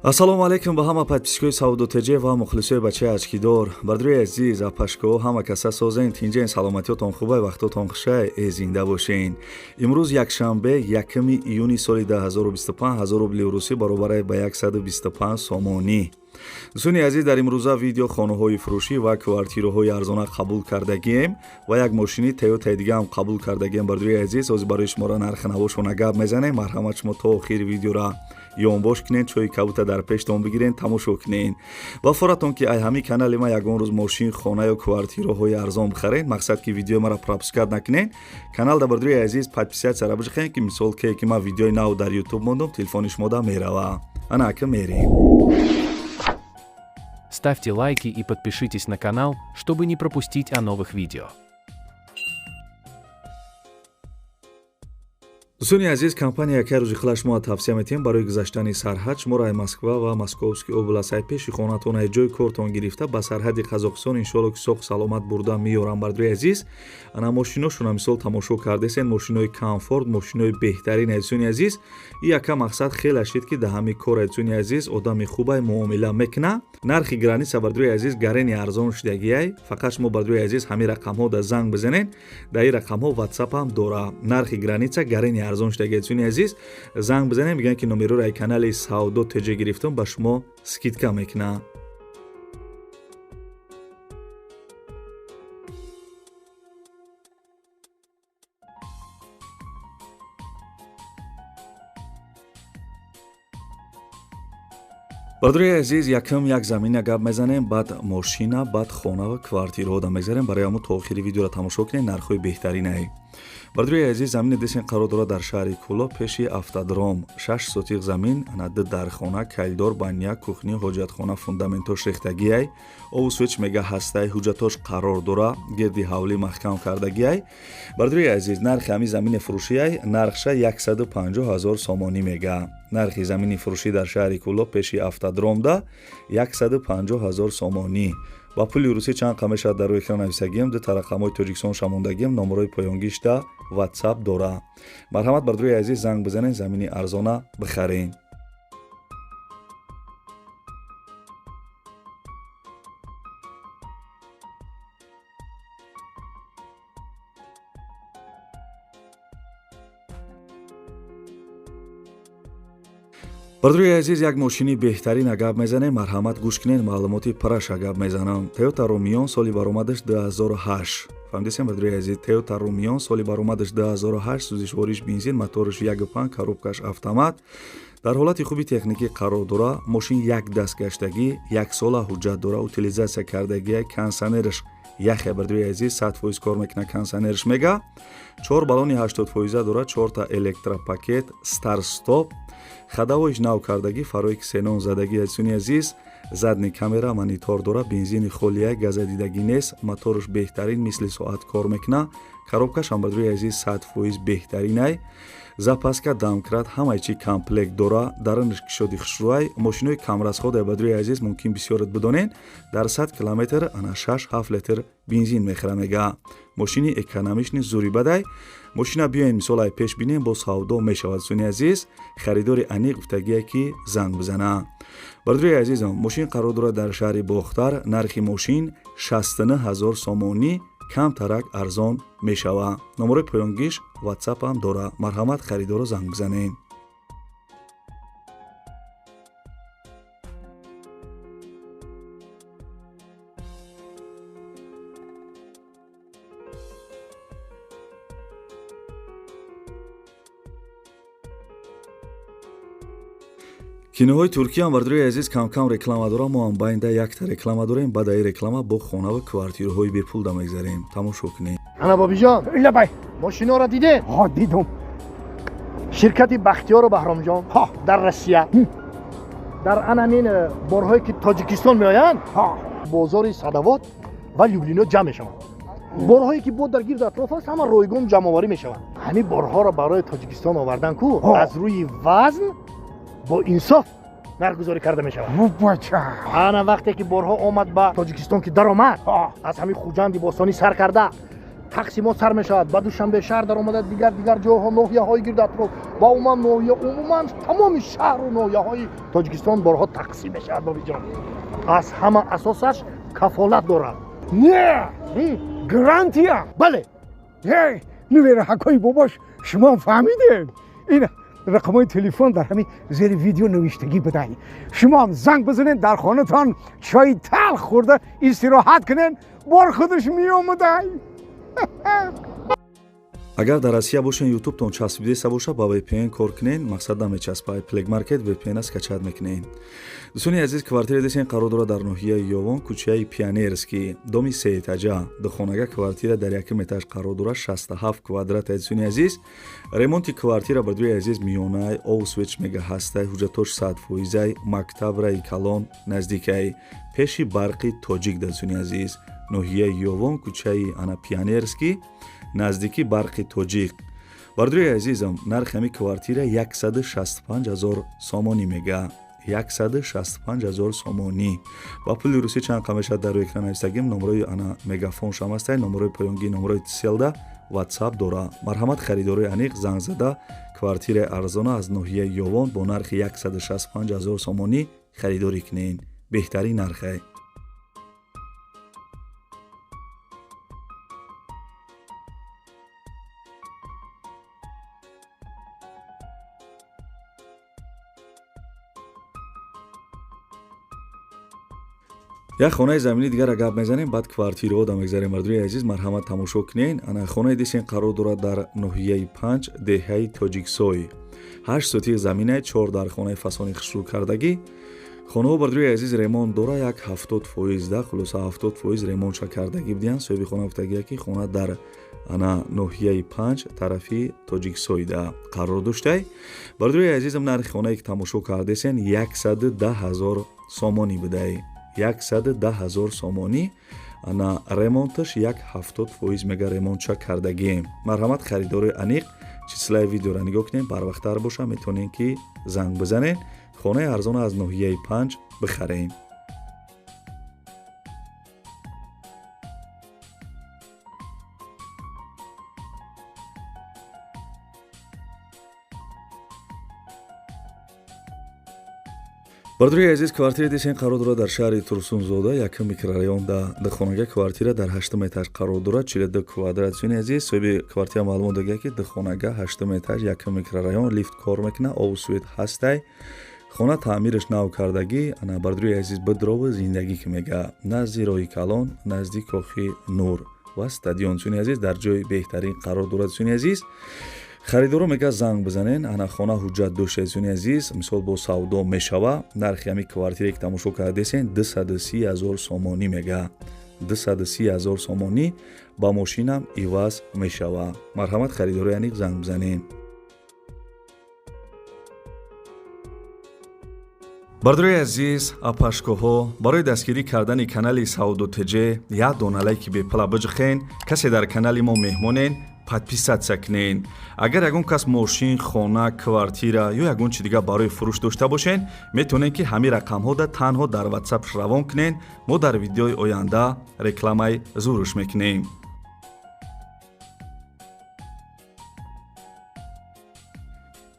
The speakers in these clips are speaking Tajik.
Ассалому алайкум ба ҳама подписчикои Савдо ТЖ ва мухлисои бачаи ачкидор. Бардрои азиз, апашко, ҳама каса созен, тинҷен, саломатиётон хубай, вақтотон хушай, э зинда бошен. Имрӯз якшанбе, 1 июни соли 2025, 1000 рубли русӣ баробарай ба 125 сомонӣ. Дӯстони азиз, дар имрӯза видео хонаҳои фурӯшӣ ва квартираҳои арзона қабул кардагием ва як мошини Тойотаи дига ҳам қабул кардагием. Бардрои азиз, ҳозир барои шуморо нархи навошона гап мезанем. Марҳамат, шумо то охири видеора ёнбош кунед, чойи кабута дар пештон бигирен, тамошо кунед. Ва форатон ки ай ҳамин канали ма ягон рӯз мошин, хона ё квартираҳои арзон бихаред, мақсад ки видеои маро пропускать накунед. Канал да, бардрои азиз, подписаться бижихен, ки мисол ке ки ман видеои нав дар ютуб мондум, телефони шумо да мерава. Ана ака мерем. Ставьте лайки и подпишитесь на канал, чтобы не пропустить о новых видео. Дӯстони азиз, компания яке рӯзи хила шумо тавсия метиҳем барои гузаштани сарҳад. Шуморо ай Москва ва Московский област, ай пеши хонатон, ай ҷои кортон гирифта ба сарҳади Қазоқистон, иншоалло ки соғ саломат бурда меёрам. Бардрои азиз, ана мошиношона мисол тамошо кардесен, мошинои комфорт, мошинои беҳтарин. Дӯстони азиз, и яка мақсад хеле шид ки да ҳами кор, дӯстони азиз, одами хубай муомила мекуна. Нархи граница, бардрои азиз, гарени арзон шудагиай. Фақат шумо, бардрои азиз, ҳамин рақамҳо да занг бизанед, дар ин рақамҳо ватсап ҳам дора. Нархи граница гарени арзон шудаги. Дӯстони азиз, занг бизанем, мегӯянд ки номероро ай канали Савдо ТЖ гирифтум, ба шумо скидка мекунам. Бардори азиз, якм як замина гап мезанем, баъд мошина, баъд хона ва квартираҳо да мегзарем. Барои ҳамо то охири видеоро тамошо кунед, нархҳои беҳтаринае. Бардори азиз, замини десен қарор дорад дар шаҳри Кӯлоб, пеши автодром, 6 сотих замин, ана ду дархона, коридор, баня, кухня, ҳоҷатхона, фундаментош рехтагиай, обу свеч мега ҳастай, ҳуҷҷатош қарор дора, гирди ҳавлӣ маҳкам кардагиай. Бардори азиз, нархи ҳамин замини фурӯшиай, нархша 150 ҳазор сомонӣ мега. Нархи замини фурӯшӣ дар шаҳри Кӯлоб, пеши автодромда, 150 ҳазор сомонӣ. Ба пули русӣ чанд қа мешавад, дар рӯи экран нависагием, дута рақамҳои Тоҷикистон шамондагием, номерои поёнгишта ватсап дора. Марҳамат, бардорои азиз, занг бизанед, замини арзона бихаред. Бардорои азиз, як мошини беҳтарина гап мезанем. Марҳамат, гӯш кунед, маълумоти параша гап мезанам. Тойота Румион, соли баромадаш 2008. Фаҳмидесем, бардорои азиз? Тойота Румион, соли баромадаш 2008, сӯзишвориш бензин, мотораш 1,5, коробкаш автомат, дар ҳолати хуби техникӣ қарор дора. Мошин як дастгаштагӣ, яксола ҳуҷҷат дора, утилизация кардагия, кондиционераш яхе, бардорои азиз, 100% кор мекунад кондиционераш мега. Чор баллони 80 фоиза дорад, чорта электропакет, старт-стоп, ходовойш нав кардагӣ, фарои ксенон задагӣ. Азизони азиз, задний камера, монитор дора, бензини холия, газадидагӣ нест, мотораш беҳтарин, мисли соат кор мекуна, коробкаш ҳам, бардорои азиз, 100% беҳтаринай, запаска, домкрат, ҳамаи чи комплект дора, дарунаш кишоди хушрӯай. Мошинои камрасходе, бардорои азиз, мумкин бисёрат бидонед, дар 100 километр ана 6-7 литр бензин мехӯра мега. Мошини экономичный, зури бадай мошина. Биёем, мисол, ай пеш бинем, бо савдо мешавад. Дӯстони азиз, харидори аниқ гуфтагие ки занг бизана. Бардорои азизам, мошин қарор дорад дар шаҳри Бохтар. Нархи мошин 69 ҳазор сомонӣ, камтарак арзон мешавад. Номерои поёнгиш ватсапам дора. Марҳамат, харидоро занг бизанед. Киноҳои туркиям, бардорои азиз, камкам реклама дорам. Мо ҳам байнда якта реклама дорем, баъд аи реклама бо хона ва квартираҳои бепул да мегзарем. Тамошо кунед. Ана, бобиҷон. Лабай. Мошиноро дидем. Ҳо, дидум. Ширкати Бахтиёру Баҳромҷон дар Россия дар анамин борҳое ки Тоҷикистон меоянд, бозори Садовод ва Люблино ҷамъ мешаванд. Борҳое ки бо дар гирду атроф аст, ҳама ройгон ҷамъоварӣ мешаванд. Ҳамин борҳоро барои Тоҷикистон овардан ку аз рӯи вазн бо инсоф нархгузорӣ карда мешавад. Бача. Ана, вақте ки борҳо омад ба Тоҷикистон, ки даромад, аз ҳамин Хуҷанди бостонӣ сар карда Тақсимот сар мешавад, ба Душанбе шаҳр даромада, дигар ҷойҳо, ноҳияҳои гирду атроф ва умуман ноҳия, умуман тамоми шаҳру ноҳияҳои Тоҷикистон борҳо тақсим мешавад. Бобиҷон, аз ҳама асосаш кафолат дорад. Не, гарантия. Бале. Нувераҳакҳои бобош, шумо фаҳмидед, ин рақамҳои телефон дар ҳамин зери видео навиштагӣ будай. Шумоам занг бизанед, дар хонатон чойи талх хӯрда истироҳат кунед, бор худаш меомадай. Агар дар Россия бошен, ютубтон часпидеса боша, ба VPN кор кунен, мақсад намечаспа. Play Market VPN скачать мекунен. Дӯстони азиз, квартира десен қарор дорад дар ноҳияи Ёвон, кӯчаи Пионерский, доми сеэтажа. Духонага квартира дар якум этаж қарор дорад, 67 квадрат. Дӯстони азиз, ремонти квартира, бардӯи азиз, миёнай, ов свеч мега ҳастай, ҳуҷҷатош 100%, мактаб раи калон наздикай, пеши Барқи Тоҷик. Дӯстони азиз, ноҳияи Ёвон, кӯчаи ана Пионерский, наздики Барқи Тоҷик. Бардӯи азизам, нархи ҳами квартира 165 ҳазор сомонӣ мега, 165 ҳазор сомонӣ. Ба пули русӣ чанд қа мешавад, дар рӯи экран навистагим. Номрои ана Мегафон шам ҳастай, номрои поёнгӣ, номрои Тселда Ватсап дора. Марҳамат, харидорои аниқ занг зада, квартираи арзона аз ноҳияи Ёвон бо нархи 165 ҳазор сомонӣ харидорӣ кунед. Беҳтарин нархе. Як хонаи заминӣ дигара гап мезанем, баъд квартираҳо да мегзарем. Мардуи азиз, марҳамат, тамошо кунен. Ана хонаи десен қарор дорад дар ноҳияи Панҷ, деҳаи Тоҷиксой, 8 сотих заминай, чор дар хонаи фасони хушрӯ кардагӣ. Хонаҳо, бардуи азиз, ремонт дора як 70% да, хулоса 70% ремонтша кардагӣ будиян. Соҳиби хона гуфтагия, ки хона дар ана ноҳияи Панҷ, тарафи Тоҷиксойда қарор доштай. Бардуи азизам, нархи хонае ки тамошо кардесен 110 000 сомонӣ будай, 110 000 сомонӣ. Ана ремонташ як 70% мега ремонтша кардагием. Марҳамат, харидори аниқ, числаи видеоро нигоҳ кунем, барвақттар боша, метавонем ки занг бизанед, хонаи арзона аз ноҳияи Панҷ бихарем. Бардори азиз, квартираи десен қарор дорад дар шаҳри Турсунзода, якум микрорайон, да духонага квартира дар ҳаштум этаж қарор дорад, 42 квадрат. Дӯстони азиз, соҳиби квартира маълумот додагия, ки духонага, ҳаштум этаж, якум микрорайон, лифт кор мекунад, обу свет ҳастай, хона таъмираш нав кардагӣ. Ана, бардори азиз, бидрову зиндагӣ ки мега, назди роҳи калон, назди Кохи Нур ва стадион. Дӯстони азиз, дар ҷои беҳтарин қарор дорад. Дӯстони азиз, харидоро мега занг бизанен. Ана хона ҳуҷҷат дошта. Дӯстони азиз, мисол бо савдо мешава. Нархи ҳами квартире ки тамошо кардесен 230 000 сомонӣ мега, 230 000 сомонӣ, ба мошинам иваз мешава. Марҳамат, харидорои аниқ занг бизанен. Бардорои азиз, апашкоҳо, барои дастгирӣ кардани канали Савдо ТЖ як дона лайки бепала биҷихен. Касе дар канали мо меҳмонен, подписаться кунен. Агар ягон кас мошин, хона, квартира ё ягон чи дигар барои фурӯш дошта бошен, метавонед ки ҳамин рақамҳода танҳо дар Ватсап равон кунен. Мо дар видеои оянда рекламаи зурш мекунем.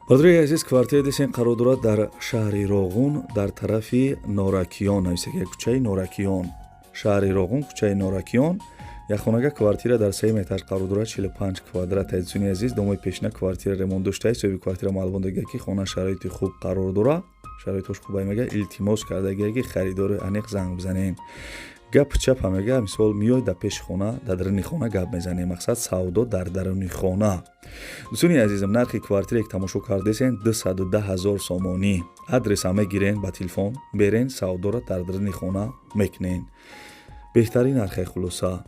Бардорои азиз, квартираи десен қарор дорад дар шаҳри Роғун, дар тарафи Норакиён, нависаки кӯчаи Норакиён, шаҳри Роғун, кӯчаи Норакиён. Як хонага квартира дар сеюм этаж қарор дорад, 45 квадрат. Дӯстони азиз, домои пешина квартира ремонт доштаи. Соҳиби квартира маълумот додагия, ки хона шароити хуб қарор дорад, шароитош хубай мега. Илтимос кардагия, ки харидори аниқ занг бизанем. Гап чапа мега, мисол миёй дар пеши хона, дар даруни хона гап мезанем, мақсад савдо дар даруни хона. Дӯстони азизам, нархи квартире ки тамошо кардесен 210 000 сомонӣ. Адреса мегирен, ба телефон берен, савдоро дар даруни хона мекунен. Беҳтарин нархе, хулоса.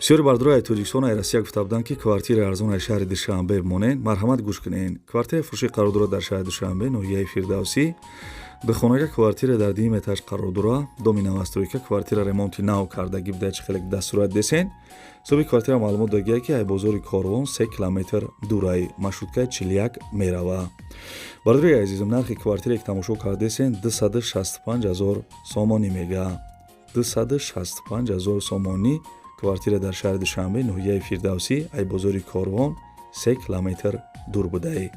Бисёри бардорои Тоҷикистон ай Россия гуфта буданд, ки квартираи арзон ай шаҳри Душанбе монен. Марҳамат, гӯш кунен. Квартираи фурӯшӣ қарор дорад дар шаҳри Душанбе, ноҳияи Фирдавсӣ. Духонага квартира дар дуюм этаж қарор дора. Доми новостройка, квартира ремонти нав кардагӣ буда, чӣ хеле дар сурат десен. Соҳиби квартира маълумот додагия, ки ай бозори Корвон 3 километр дурай, маршруткаи 41 мерава. Бародари азизм, нархи квартире ки тамошо кардесен 265 ҳазор сомонӣ мега. 265 ҳазор сомонӣ квартира дар шаҳри Душанбе, ноҳияи Фирдавсӣ, ай бозори Корвон 3 километр дур будаи.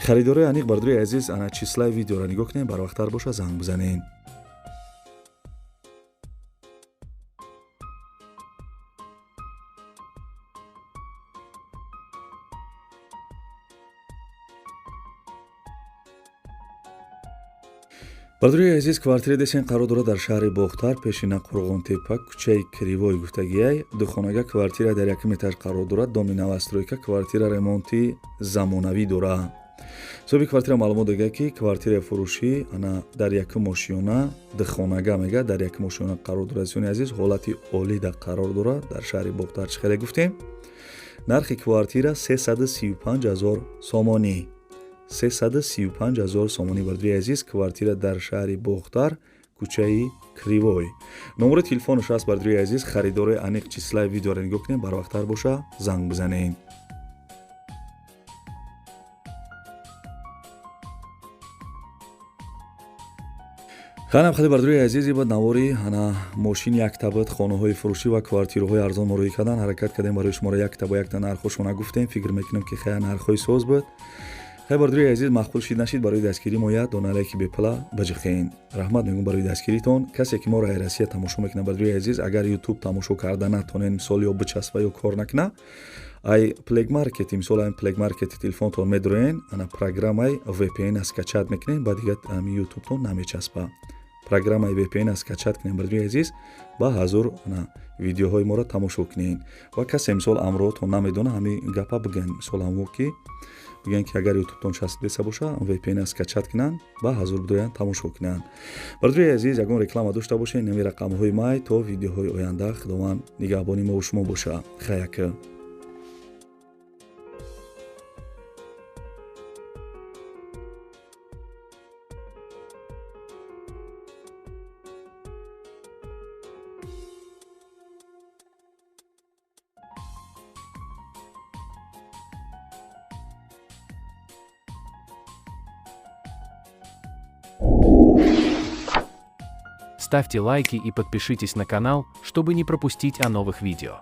Харидорои аниқ, бародари азиз, ана числаи видеоро нигоҳ кунем, барвақттар боша занг бизанед. Бародари азиз, квартира десен қарор дорад дар шаҳри Бохтар, пешина Қурғонтепа, кӯчаи Кривой гуфтагиай. Духонага квартира дар якум этаж қарор дорад. Доми новостройка, квартира ремонти замонавӣ дорад. Соҳиби квартира маълумот додагия, ки квартираи фурӯшӣ ана дар якум ошёна, духонага мега, дар якум ошёна қарор дорад. Азизони азиз, ҳолати олида қарор дорад дар шаҳри Бохтар, чӣ хеле гуфтем. Нархи квартира 335 ҳазор сомонӣ, 335 ҳазор сомонӣ. Бародари азиз, квартира дар шаҳри Бохтар, кӯчаи Кривой. Номери телефонаш аст, бародари азиз. Харидорои аниқ числаи видеоро нигоҳ кунем, барвақттар боша занг бизанед. Ханам хеле, бародари азиз, ибад навори ана мошини якта буд. Хонаҳои фурӯшӣ ва квартираҳои арзон муроҷиат кардан ҳаракат кардем барои шуморо якта бо якта нархҳошона гуфтем. Фикр мекунам, ки хеле нархҳои соз буд. Хай, бародари азиз, маъқул шид нашид, барои дастгирӣ мо як дона лайки бепула биҷиқен. Раҳмат мегӯм барои дастгиритон. Касе ки моро ай Россия тамошо мекунад, бародари азиз, агар Ютуб тамошо карда натонен, мисол, ё бичаспа ё кор накуна, ай Плей Маркет, мисол, ай Плей Маркети телефонтон медроен, ана программаи VPN скачать мекунем, ба дигар ами Ютубтон намечаспа. Программаи VPN скачать кунем, бародари азиз, ба ҳазур ана видеоҳои моро тамошо кунед. Ва касе, мисол, амротон намедона, ҳами гапа бигӯен, мисол, ҳамо ки бигӯянд, ки агар Ютубтон часпида боша, VPN скачать кунанд, ба ҳазур бидоянд, тамошо кунанд. Бародари азиз, ягон реклама дошта бошед, нами рақамҳои май. То видеоҳои оянда Худованд нигаҳбони мо шумо боша. Хаяка. Ставьте лайки и подпишитесь на канал, чтобы не пропустить о новых видео.